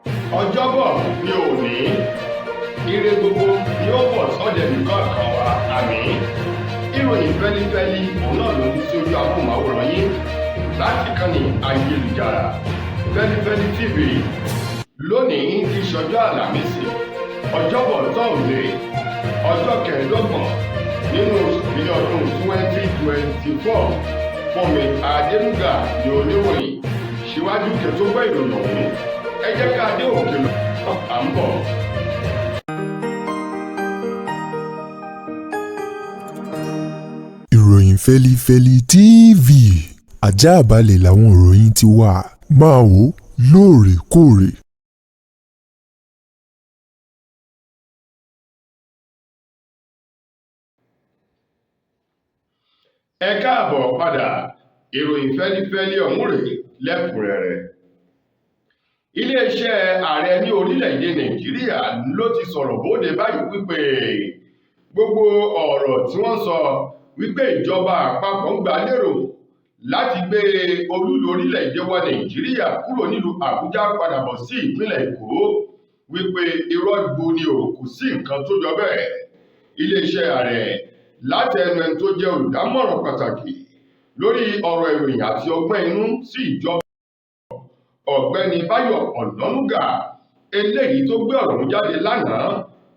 Ọjọ́bọ̀ ní òní, ire gbogbo ni ó bọ̀ sọ́dẹ̀ nìkan kan wa, àmín. Ìròyìn fẹ́lifẹ́li òun náà ló ń sí ojú amóhùnmáwòrán yín láti kànnì ayélujára Fẹ́lifẹ́li TV. Lónìí ti ṣọjọ́ Àlàmísì, Ọjọ́bọ̀ Tọ́ọ̀dẹ̀, ọjọ́ 25 nínú oṣù kìíní ọdún 2024. Fúnmi Adénúgà ni oníròyìn. Síwájú kẹtó gbọ́ ìròyìn ọ̀hún, ẹ jẹ́ ká dé òkè lọ, à ń bọ̀. Ìròyìn Fẹ́lifẹ́li TV, àjààbálẹ̀ làwọn ìròyìn ti wà, máa wò ó lóòrèkóòrè. Ẹ káàbọ̀ padà, ìròyìn fẹ́lifẹ́li ọ̀hún rèé lẹ́kùnrẹ́rẹ́. Iléeṣẹ́ ààrẹ ní orílẹ̀-èdè Nàìjíríà ló ti sọ̀rọ̀ bóde báyìí wípé gbogbo ọ̀rọ̀ tí wọ́n sọ wípé ìjọba àpapọ̀ ń gbà lérò láti gbé olúlu orílẹ̀-èdè wa Nàìjíríà kúrò nílùú Àbújá padà bọ̀ sí ìpínlẹ̀ Èkó, wípé irọ́ gbu ni ò, kò sí nǹkan tó jọ bẹ́ẹ̀. Iléeṣẹ́ ààrẹ láti ẹnu ẹni tó jẹ́ olùdámọ̀ràn pàtàkì lórí ọ̀rọ̀ ìròyìn àti ọgbọ́n inú sí ìjọba, Ọ̀gbẹ́ni Báyọ̀ Ọ̀nànúgà, eléyìí tó gbé ọ̀rọ̀ ọ̀hún jáde lánàá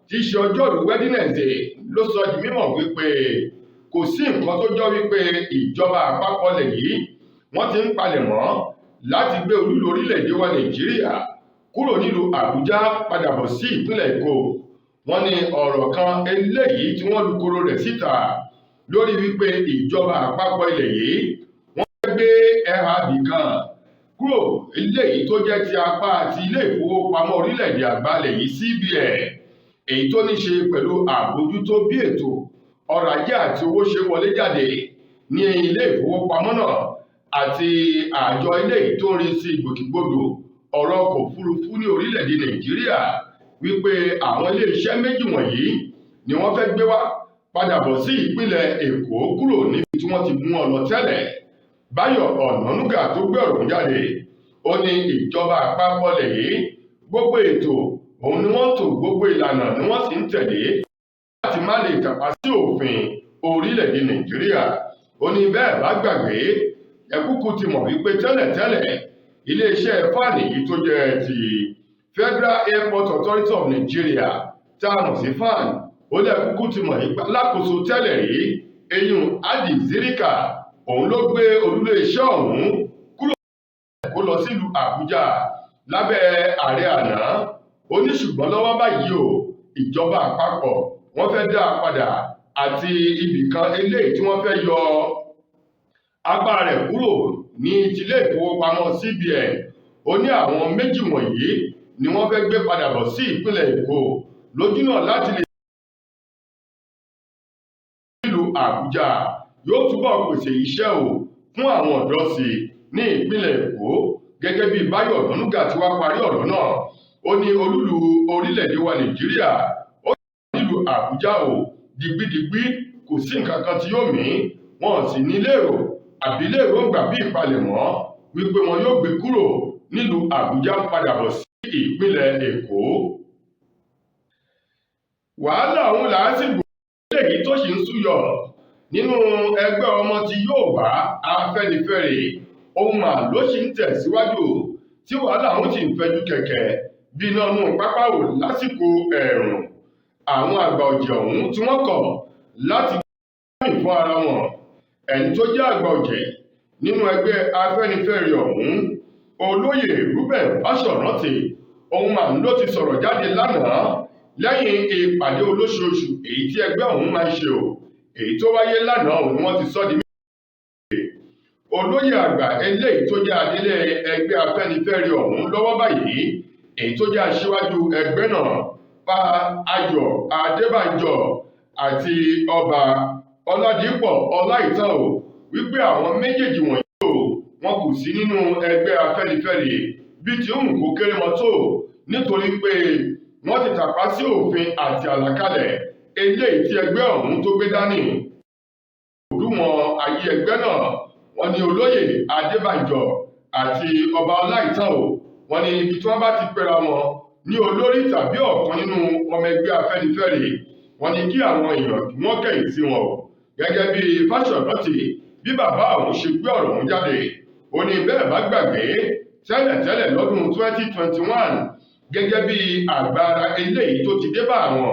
tí í ṣe ọjọ́rú Wednesday, ló sọ di mímọ̀ wípé kò sí nǹkan tó jọ wípé ìjọba àpapọ̀ lẹ̀ yìí wọ́n ti ń palẹ̀mọ́ láti gbé olúlu orílẹ̀-èdè wa Nàìjíríà kúrò nílùú Àbújá padà bọ̀ sí ìpínlẹ̀ Èkó. Wọ́n ní ọ̀rọ̀ kan eléyìí tí wọ́n lukoro rẹ̀ síta lórí wípé ìjọba àpapọ̀ ilẹ̀ yìí wọ́n fẹ́ gbé ẹ̀ha bìkan kúrò eléyìí tó jẹ́ ti apá àti ilé ìfowópamọ́ orílẹ̀-èdè àgbàlẹ̀ yìí CBN, èyí tó ní ṣe pẹ̀lú àbójútó bí ètò ọrọ̀ ajé àti owó ṣe wọlé jáde ní ilé ìfowópamọ́ náà, àti àjọ eléyìí tó ń rí sí ìgbòkègbodò ọ̀rọ̀ ọkọ̀ òfurufú ní orílẹ̀-èdè Nàìjíríà, wípé àwọn iléeṣẹ́ méjì wọ̀nyí ni wọ́n fẹ́ gbé wá padà bọ̀ sí ìpínlẹ̀ Èkó kúrò níbi tí wọ́n ti mú ọ lọ tẹ́lẹ̀. Báyọ̀ Ọ̀nànúgà tó gbé ọ̀rọ̀ jáde, ó ní ìjọba àpapọ̀ lẹ̀ yìí gbogbo ètò òun ni wọ́n tò, gbogbo ìlànà ni wọ́n sì ń tẹ̀lé láti má lè tàpá sí òfin orílẹ̀-èdè Nàìjíríà. Ó ní bẹ́ẹ̀ bá gbàgbé, ẹ̀kúkú ti mọ̀ wípé tẹ́lẹ̀tẹ́lẹ̀ iléeṣẹ́ fáànì yìí tó jẹ́ ti Federal Airport Authority of Nigeria tá a mọ̀ sí FAAN, ó lẹ́kúkú ti mọ̀ lákòóso tẹ́lẹ̀ rí eyín Hadi Sirika, òun ló gbé olúlé iṣẹ́ ọ̀hún kúrò kó lọ sílùú Àbújá lábẹ́ ààrẹ àná. Ó ní ṣùgbọ́n lọ́wọ́ báyìí o, ìjọba àpapọ̀ wọ́n fẹ́ dá a padà àti ibìkan eléyìí tí wọ́n fẹ́ yọ apá rẹ̀ kúrò ní tilé ìfowópamọ́ CBN. Ó ní àwọn méjì wọ̀nyí ni wọ́n fẹ́ gbé padà bọ̀ sí ìpínlẹ̀ Èkó lójúnà láti lè nílùú Àbújá yóò túbọ̀ pèsè iṣẹ́ o fún àwọn ọ̀dọ́ sí ní ìpínlẹ̀ Èkó. Gẹ́gẹ́ bí Báyọ̀ Ọ̀nànúgà ti wá parí ọ̀rọ̀ náà, ó ní olúlu orílẹ̀-èdè wa Nàìjíríà ó nílùú Àbújá o, digbidigbi, kò sí nǹkan kan tí yóò mí, wọn sì ní lérò àbí lérò ń gbà bí ìpalẹ̀mọ́ wípé wọn yóò gbé kúrò nílùú Àbújá padà bọ̀ sí ìpínlẹ̀ Èkó. Wàhálà ọ̀hún làásìgbò eléyìí tó sì ń súyọ nínú ẹgbẹ́ ọmọ tí Yorùbá Afẹ́nifẹ́re, ohun mà ló sì ń tẹ̀síwájú tí wàhálà ọ̀hún sì ń fẹjú kẹ̀kẹ́ bí iná inú pápá ò lásìkò ẹ̀ẹ̀rùn. Àwọn àgbà ọ̀jẹ̀ ọ̀hún tí wọ́n kọ̀ láti gbẹ̀mí fún ara wọn. Ẹni tó jẹ́ àgbà ọ̀jẹ̀ nínú ẹgbẹ́ Afẹ́nifẹ́re ọ̀hún, Olóyè Reuben Fáṣọ̀rántì, òun mà ló ti sọ̀rọ̀ jáde lánàá lẹ́yìn ìpàdé olóṣooṣù èyí tí ẹgbẹ́ ọ̀hún máa ń ṣe o, èyí tó wáyé lánàá òun ni wọ́n ti sọ di mímọ̀. Olóyè àgbà eléyìí tó jẹ́ adelé ẹgbẹ́ Afẹ́nifẹ́re ọ̀hún lọ́wọ́ báyìí, èyí tó jẹ́ aṣíwájú ẹgbẹ́ náà, Pa Ayọ̀ Adébánjọ àti Ọba Ọládìpọ̀ Ọláìtàn o, wípé àwọn méjèèjì wọ̀nyí o, wọn kò sí nínú ẹgbẹ́ Afẹ́nifẹ́re bí ti ń kó kéré mọ́ tó, nítorí pé wọ́n ti tàpá sí òfin àti àlàkalẹ̀ eléyìí tí ẹgbẹ́ ọ̀hún tó gbé dání. Òdùmọ̀ ayé ẹgbẹ́ náà, wọ́n ní Olóyè Adébánjọ àti Ọba Ọláìtàn o, Wọ́n ní ibi tí wọ́n bá ti pera wọn ní olórí tàbí ọ̀kan nínú ọmọ ẹgbẹ́ Afẹ́nifẹ́re, wọ́n ní kí àwọn èèyàn kí wọ́n kẹ̀yìn sí wọn o. Gẹ́gẹ́ bí Fáṣọ̀rántì bí bàbá òun ṣe gbé ọ̀rọ̀ òun jáde, ó ní bẹ́ẹ̀ bá gbàgbé tẹ́lẹ̀tẹ́lẹ̀ lọ́dún 2021, gẹ́gẹ́ bí àgbára eléyìí tó ti dé bá àwọn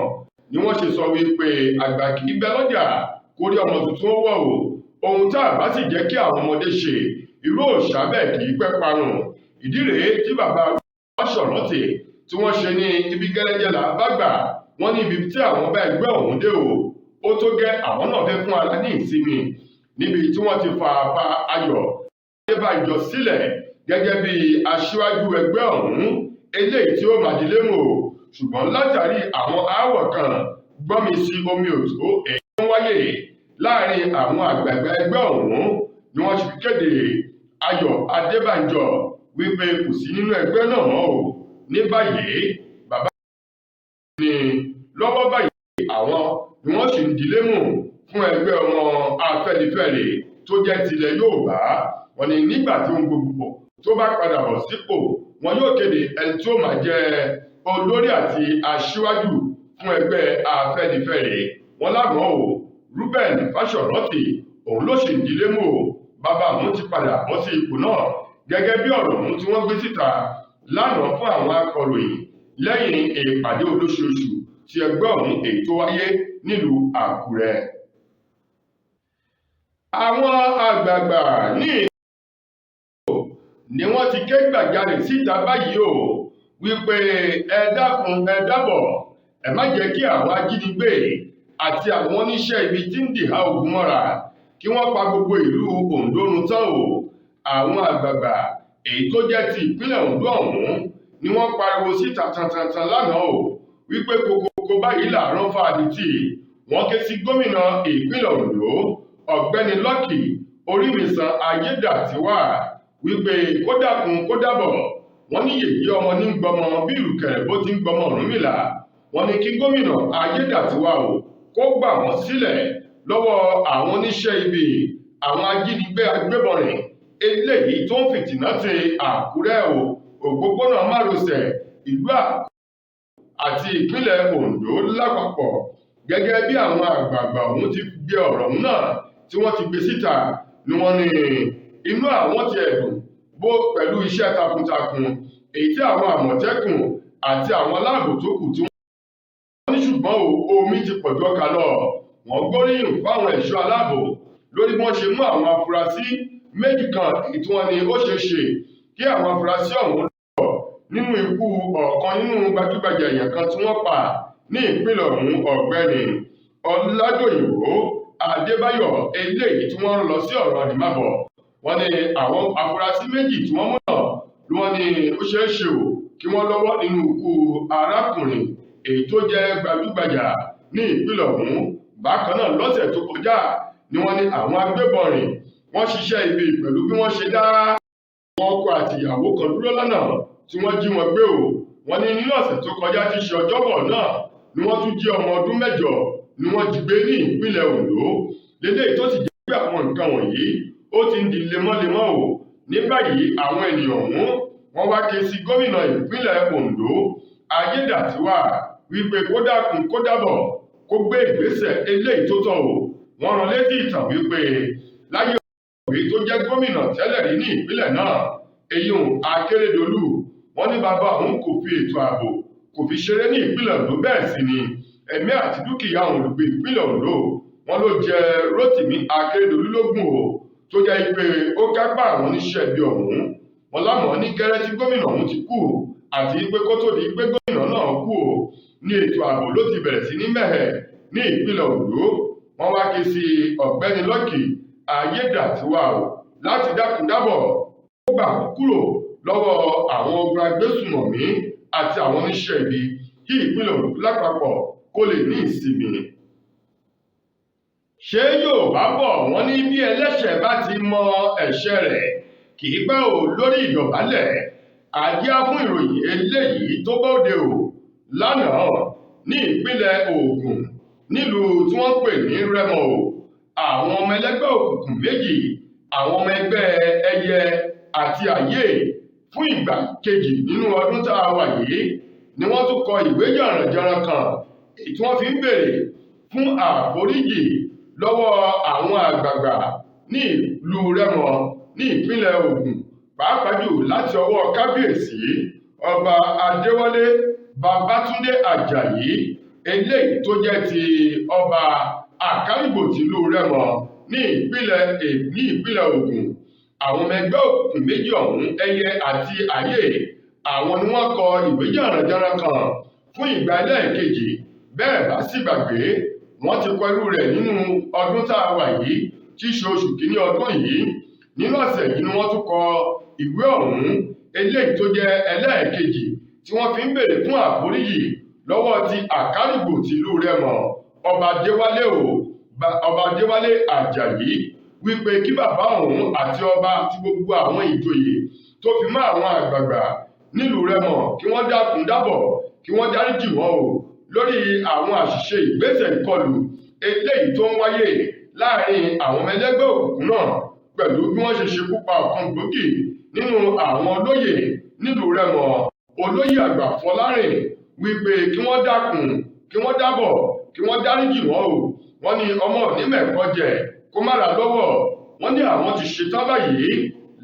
ni wọ́n ṣe sọ wípé àgbà kì í bẹ lọ́jà kórí ọmọ tuntun ó wọ̀ o. Ohun tá a bá sì jẹ́ kí àwọn ọmọdé ṣe, irú òòṣà bẹ́ẹ̀ kì í pẹ́ parun. Ìdí rèé tí bàbá Fáṣọ̀rántì tí wọ́n ṣe ní ibi gẹ́lẹ́jẹ́ là bá gbà. Wọ́n ní ibi tí àwọn bá ẹgbẹ́ ọ̀hún dé o, ó tó gẹ́, àwọn náà fẹ́ fún ara ní ìsinmi níbi tí wọ́n ti fa pa Ayọ̀ Adébánjọ sílẹ̀ gẹ́gẹ́ bí aṣíwájú ẹgbẹ́ ọ̀hún eléyìí tí ó màdílé mò. Ṣùgbọ́n látàrí àwọn aáwọ̀ kan gbọ́nmi sí omi òtó èyí tó ń wáyé láàrin àwọn àgbààgbà ẹgbẹ́ ọ̀hún ni wọ́n ti kéde Ayọ̀ Adébánjọ wípé kò sí nínú ẹgbẹ́ náà mọ́ o. Ní báyìí, bàbá ní lọ́wọ́ báyìí àwọn ni wọ́n sì ń dilé mú fún ẹgbẹ́ ọmọ Afẹ́nifẹ́re tó jẹ́ tilẹ̀ Yorùbá. Wọ́n ní nígbà tí ohun gbogbo tó bá padà bọ̀ sípò, wọn yóò kéde ẹni tó máa jẹ́ olórí àti aṣíwájú fún ẹgbẹ́ Afẹ́nifẹ́re. Wọ́n láwọn o, Reuben Fáṣọ̀rántì òun ló sì ń dilé mú o. Bàbá òun ti padà bọ́ sí ipò náà gẹ́gẹ́ bí ọ̀rọ̀ òun tí wọ́n gbé síta lánàá fún àwọn akọ̀ròyìn lẹ́yìn ìpàdé olóṣooṣù tí ẹgbẹ́ ọ̀hún èyí tó wáyé nílùú Àkúrẹ́. Àwọn àgbààgbà ní ìlú ni wọ́n ti ké gbàjarè síta báyìí o wípé ẹ dákun, ẹ dábọ̀, ẹ má jẹ́ kí àwọn ajínigbé àti àwọn oníṣẹ́ ibi tí ń dìhà ogun mọ́ra kí wọ́n pa gbogbo ìlú Oǹdó run tán o. Àwọn àgbààgbà èyí tó jẹ́ ti ìpínlẹ̀ Oǹdó ọ̀hún ni wọ́n pariwo síta tantantan lánàá o wípé kokoko báyìí làárọ̀ fàdítì. Wọ́n ké sí gómìnà ìpínlẹ̀ Oǹdó Ọ̀gbẹ́ni Lucky Orímisan Ayédàtiwà wípé kó dákun kó dábọ̀. Wọ́n ní yèyé ọmọ ní gbọmọ bí ìrùkẹ̀rẹ̀ bó ti ń gbọmọ Ọ̀rúnmìlà. Wọ́n ní kí gómìnà Ayédàtiwà o kó gbà wọ́n sílẹ̀ lọ́wọ́ àwọn oníṣẹ́ ibi, àwọn ajínigbé agbébọnrìn eléyìí tó ń fìtìná ti Àkúrẹ́ o, òpópónà márosẹ̀ ìlú Àkúrẹ́ àti ìpínlẹ̀ Oǹdó lápapọ̀. Gẹ́gẹ́ bí àwọn àgbààgbà ọ̀hún ti gbé ọ̀rọ̀ ọ̀hún náà tí wọ́n ti gbé síta ni wọ́n ní inú àwọn ti ẹ̀dùn bó pẹ̀lú iṣẹ́ takuntakun èyí tí àwọn Àmọ̀tẹ́kùn àti àwọn aláàbò tó kù tí wọ́n ní, ṣùgbọ́n omi ti pọ̀jù ọkà lọ. Wọ́n gbóríyìn fáwọn ẹ̀ṣọ́ aláàbò lórí bí wọ́n ṣe mú àwọn afurasí méjì kan èyí tí wọ́n ní ó ṣeé ṣe kí àwọn afurasí ọ̀hún lọ nínú ikú ọ̀kan nínú gbajúgbajà èèyàn kan tí wọ́n pa ní ìpínlẹ̀ ọ̀hún, Ọ̀gbẹ́ni Ọládòyìnbó Adébáyọ̀ eléyìí tí wọ́n ń lọ sí ọ̀rọ̀ àdìmábọ̀. Wọ́n ní àwọn afurasí méjì tí wọ́n mú náà ni wọ́n ní ó ṣeé ṣe o kí wọ́n lọ́wọ́ nínú ikú arákùnrin èyí tó jẹ́ gbajúgbajà ní ìpínlẹ̀ ọ̀hún. Bákan náà lọ́sẹ̀ tó kọjá ni wọ́n ní àwọn agbébọnrìn wọ́n ṣiṣẹ́ ibi pẹ̀lú bí wọ́n ṣe dá àwọn ọkọ àti ìyàwó kan dúró lọ́nà tí wọ́n jí wọn gbé o. Wọ́n ní nínú ọ̀sẹ̀ tó kọjá tí ṣe Ọjọ́bọ̀ náà ni wọ́n tún jí ọmọ ọdún 8 ni wọ́n jí gbé ní ìpínlẹ̀ Oǹdó. Léléyìí tó sì jẹ́ pé àwọn nǹkan wọ̀nyí ó ti ń di lemọ́lemọ́ o. Ní báyìí àwọn ènìyàn ọ̀hún wọ́n wá ké sí gómìnà ìpínlẹ̀ Oǹdó Ayédàtiwà wípé kó dákun kó dábọ̀ kó gbé ìgbésẹ̀ eléyìí tó tọ́ o. Wọ́n rán létí ìtàn wípé láyé òwe tó jẹ́ gómìnà tẹ́lẹ̀ rí ní ìpínlẹ̀ náà, eyín Akérédolú, wọ́n ní bàbá òun kò fi ètò ààbò kò fi ṣeré ní ìpínlẹ̀ Oǹdó, bẹ́ẹ̀ sì ni ẹ̀mí àti dúkìá òun olùgbé ìpínlẹ̀ Oǹdó wọ́n ló jẹ Rótìmí Akérédolú lógún o, tó jẹ́ pé ó kápá àwọn oníṣẹ́ ibi ọ̀hún. Wọ́n lámọ̀ ní gẹ́rẹ́ tí gómìnà ọ̀hún ti kú àti pé kó tó di pé gómìnà náà kú o ní ètò ààbò ló ti bẹ̀rẹ̀ sí ní mẹ́hẹ̀ ní ìpínlẹ̀ Oǹdó. Wọ́n wá ké sí Ọ̀gbẹ́ni Lucky Ayédàtiwà o láti dákun dábọ̀ kó gbà wọ́n kúrò lọ́wọ́ àwọn ogun agbésùmọ̀mí àti àwọn oníṣẹ́ ibi kí ìpínlẹ̀ Oǹdó lápapọ̀ kó lè ní ìsinmi. Ṣé Yorùbá bọ̀ wọ́n ní bí ẹlẹ́ṣẹ̀ bá ti mọ ẹ̀ṣẹ̀ rẹ̀ kì í pẹ́ ò lórí ìdọ̀bálẹ̀. Àdíá fún ìròyìn eléyìí tó bóde o lánàá ní ìpínlẹ̀ Ògùn nílùú tí wọ́n pè ní Rẹ́mọ o. Àwọn ọmọ ẹlẹ́gbẹ́ òkùnkùn méjì, àwọn ọmọ ẹgbẹ́ ẹyẹ àti àyè Fún ìgbà kejì nínú ọdún tá a wà yìí ni wọ́n tún kọ ìwé jànrànjànràn kan èyí tí wọ́n fi ń béèrè fún àforíjì lọ́wọ́ àwọn àgbààgbà ní ìlú Rẹ́mọ ní ìpínlẹ̀ Ògùn, pàápàá jù láti ọwọ́ kábíyèsí Ọba Adéwálé Babátúndé Àjàyí, eléyìí tó jẹ́ ti ọba Àkárìgbò tìlú Rẹ́mọ ní ìpínlẹ̀ Ògùn. Àwọn ọmọ ẹgbẹ́ òkùnkùn méjì ọ̀hún, Ẹyẹ àti Ayé, àwọn ni wọ́n kọ ìwé jànrànjànràn kan fún ìgbà ẹlẹ́ẹ̀kejì. Bẹ́ẹ̀ bá sì gbàgbé, wọ́n ti kọ irú rẹ̀ nínú ọdún tá a wà yìí, tí í ṣe oṣù kìíní ọdún yìí. Nínú ọ̀sẹ̀ yìí ni wọ́n tún kọ ìwé ọ̀hún, eléyìí tó jẹ́ ẹlẹ́ẹ̀kejì tí wọ́n fi ń béèrè fún àforíjì lọ́wọ́ ti Àkárìgbò tìlú Rẹ́mọ, Ọba Adéwálé Àjàyí, wípé kí bàbá òun àti ọba àti gbogbo àwọn ìjòyè tó fi mọ́ àwọn àgbààgbà nílùú Rẹ́mọ kí wọ́n dákun dábọ̀, kí wọ́n dáríjì wọ́n o lórí àwọn àṣìṣe ìgbésẹ̀ ìkọlù eléyìí tó ń wáyé láàrin àwọn ọmọ ẹlẹ́gbẹ́ òkùnkùn náà, pẹ̀lú bí wọ́n ṣe ṣekú pa ọ̀kan gbòógì nínú àwọn olóyè nílùú Rẹ́mọ, olóyè àgbà Fọlárìn, wípé kí wọ́n dákun, kí wọ́n dábọ̀, kí wọ́n dáríjì wọ́n o. Wọ́n ní ọmọ onímẹ̀kọ jẹ kó má ra lọ́wọ́. Wọ́n ní àwọn ti ṣetán báyìí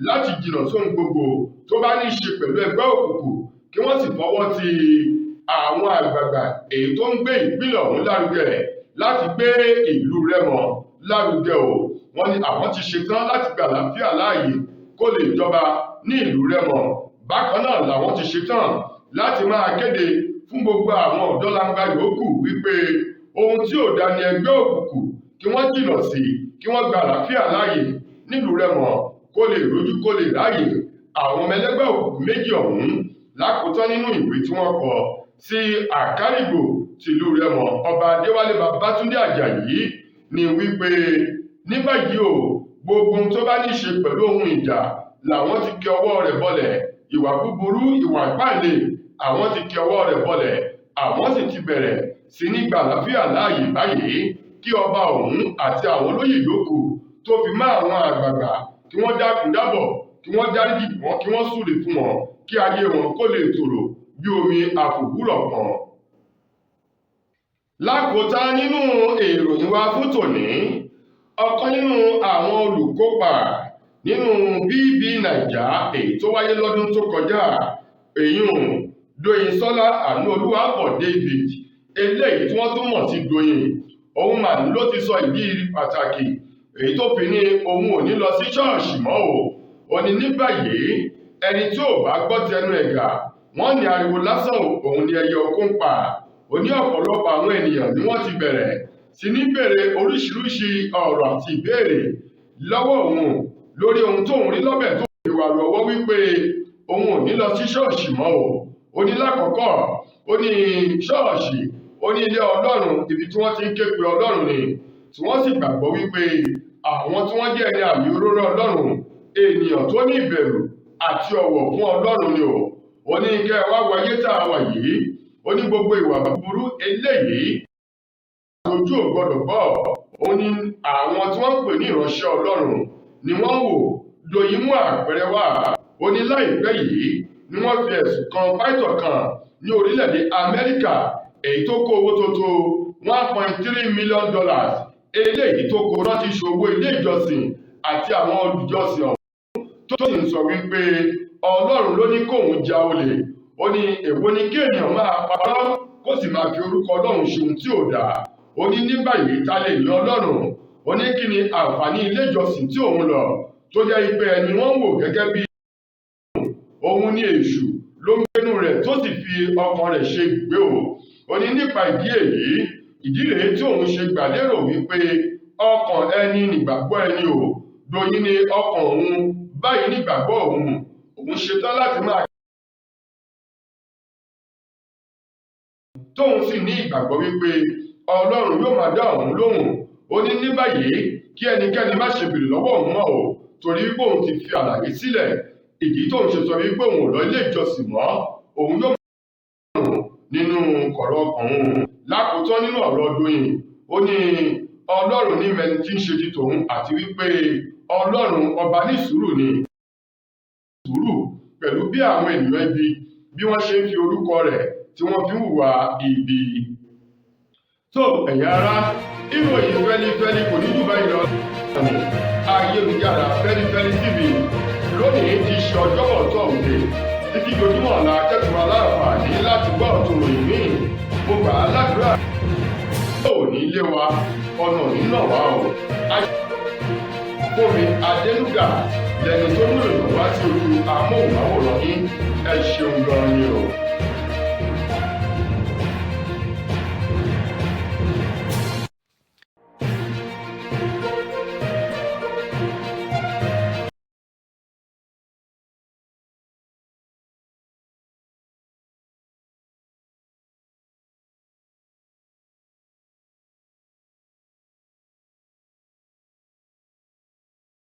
láti jìnnà sóhun gbogbo tó bá ní í ṣe pẹ̀lú ẹgbẹ́ òkùnkùn, kí wọ́n sì fọwọ́ ti àwọn àgbààgbà èyí tó ń gbé ìpínlẹ̀ ọ̀hún lárugẹ láti gbé ìlú Rẹ́mọ lárugẹ o. Wọ́n ní àwọn ti ṣetán láti gba àlàáfíà láàyè kó lè jọba ní ìlú Rẹ́mọ. Bákan náà làwọn ti ṣetán láti máa kéde fún gbogbo àwọn ọ̀dọ́langba yòókù wípé ohun tí ò dá ní ẹgbẹ́ òkùnkùn kí wọ́n jìnnà sí, kí wọ́n gba àlàáfíà láàyè nílùú Rẹ́mọ kó lè rójú kó lè ráàyè. Àwọn ọmọ ẹlẹ́gbẹ́ òkùnkùn méjì ọ̀hún lákòótán nínú ìwé tí wọ́n kọ sí Àkárìgbò tìlú Rẹ́mọ, Ọba Adéwálé Babátúndé Àjàyí, ní wípé ní báyìí o, gbogbo ohun tó bá ní ṣe pẹ̀lú ohun ìjà làwọn ti kí ọwọ́ rẹ̀ bọlẹ̀, ìwà búburú, ìwà ìpáǹle àwọn ti kí ọwọ́ rẹ̀ bọlẹ̀, àwọn sì ti bẹ̀rẹ̀ sí ní gba àlàáfíà láàyè báyìí, kí ọba ọ̀hún àti àwọn olóyè yòókù tó fi mọ́ àwọn àgbààgbà kí wọ́n dákun dábọ̀, kí wọ́n dáríjì wọ́n, kí wọ́n súre fún wọn, kí ayé wọn kó lè tòrò bí omi àfòwúrọ̀ pọ̀n. Lákòótán nínú ìròyìn wa fún tòní, ọ̀kan nínú àwọn olùkópa nínú BB Naija èyí tó wáyé lọ́dún tó kọjá, èyún Dóyinsọ́lá Àánúolúwaápọ̀ David, eléyìí tí wọ́n tún mọ̀ sí Dóyin, òun mà ló ti sọ ìdí pàtàkì èyí tó fi ní òun ò ní lọ sí ṣọ́ọ̀ṣì mọ́ o. Ó ní ní báyìí, ẹni tí ò bá gbọ́ tẹnu ẹ̀gà, wọ́n ní ariwo lásán òun ni ẹyẹ oko ń pa. Ó ní ọ̀pọ̀lọpọ̀ àwọn ènìyàn ni wọ́n ti bẹ̀rẹ̀ sí ní béèrè oríṣiríṣi ọ̀rọ̀ àti ìbéèrè lọ́wọ́ òun lórí ohun tóun rí lọ́bẹ̀ tó fi wà lọ́wọ́ wípé òun ò ní lọ sí ṣọ́ọ̀ṣì mọ́ o. Ó ní lákọ̀ọ́kọ́, ó ní ṣọ́ọ̀ṣì, ó ní ilé Ọlọ́run, ibi tí wọ́n ti ń ké pe Ọlọ́run ni, tí wọ́n sì gbàgbọ́ wípé àwọn tí wọ́n jẹ́ ẹni àmì òróró Ọlọ́run, ènìyàn tó ní ìbẹ̀rù àti ọ̀wọ̀ fún Ọlọ́run ni o. Ó ní kẹ́ ẹ wá wáyé tá a wà yìí, ó ní gbogbo ìwà búburú eléyìí ojú ò gbọdọ̀ gbọ́. Ó ní àwọn tí wọ́n ń pè ní ìránṣẹ́ Ọlọ́run ni wọ́n wò. Dóyin mú àpẹẹrẹ wá. Ó ní láìpẹ́ yìí ni wọ́n fi ẹ̀sùn kan pásítọ̀ kan ní orílẹ̀-èdè Amẹ́ríkà èyí tó kó owó tó tó $1.3 million eléyìí tó kó rántí ṣòwò ilé ìjọsìn àti àwọn olùjọsìn ọ̀hún, tó sì ń sọ wípé Ọlọ́run ló ní kóun ja olè. Ó ní èwo ni kí ènìyàn máa parọ́ kó sì máa fi orúkọ Ọlọ́run ṣe ohun tí ò dáa. Ó ní ní báyìí ta lè ní Ọlọ́run. Ó ní kí ni àǹfààní ilé ìjọsìn tí òun lọ tó jẹ́ pé ẹni wọ́n wò gẹ́gẹ́ bí òun ní èṣù ló ń gbénú rẹ̀ tó sì fi ọkàn rẹ̀ ṣe ibùgbé o. Ó ní nípa ìdí èyí, ìdí rèé tí òun ṣe gbàlérò wípé ọkàn ẹni nígbàgbọ́ ẹni o. Dóyin ní ọkàn òun báyìí nígbàgbọ́ òun, òun ṣetán láti máa tóun sì ní ìgbàgbọ́ wípé Ọlọ́run yóò máa dá òun lóhùn. Ó ní ní báyìí kí ẹnikẹ́ni má ṣe bèrè lọ́wọ́ òun mọ́ o, torí wípé òun ti fi àlàyé sílẹ̀. Ìdí tóun ṣe sọ wípé òun ò lọ ilé ìjọsìn mọ́, òun yóò máa rùn nínú kọ̀rọ̀ ọkàn òun. Lákòótán nínú ọ̀rọ̀ Dóyin, ó ní Ọlọ́run ní mẹni tí ń ṣe ti tòun àti wípé Ọlọ́run ọba ní sùúrù ni, sùúrù pẹ̀lú Pẹ̀lú bí àwọn ènìyàn ibi bí wọ́n ṣe ń fi orúkọ rẹ̀ tí wọ́n fi ń hùwà ibi. Tó ẹ̀yin ará, ìròyìn fẹ́lifẹ́li kò ní jù báyìí lọ. Ayélujára Fẹ́lifẹ́li TV lónìí ti ṣe Ọjọ́bọ̀ Tọ́ọ̀dé. Títí dojúmọ́ ọ̀la akẹ́kọ̀ọ́ aláǹfààní láti gbọ́ ọ̀tún ròyìn míì. Mo gbà á ládùúrà ò ní lé wa, ọ̀nà ò ní nà wá o. Fúnmi Adénúgà lẹni tó múlò wá sí ojú amóhùnmáwòrán yín. Ẹ ṣeun gan ni o.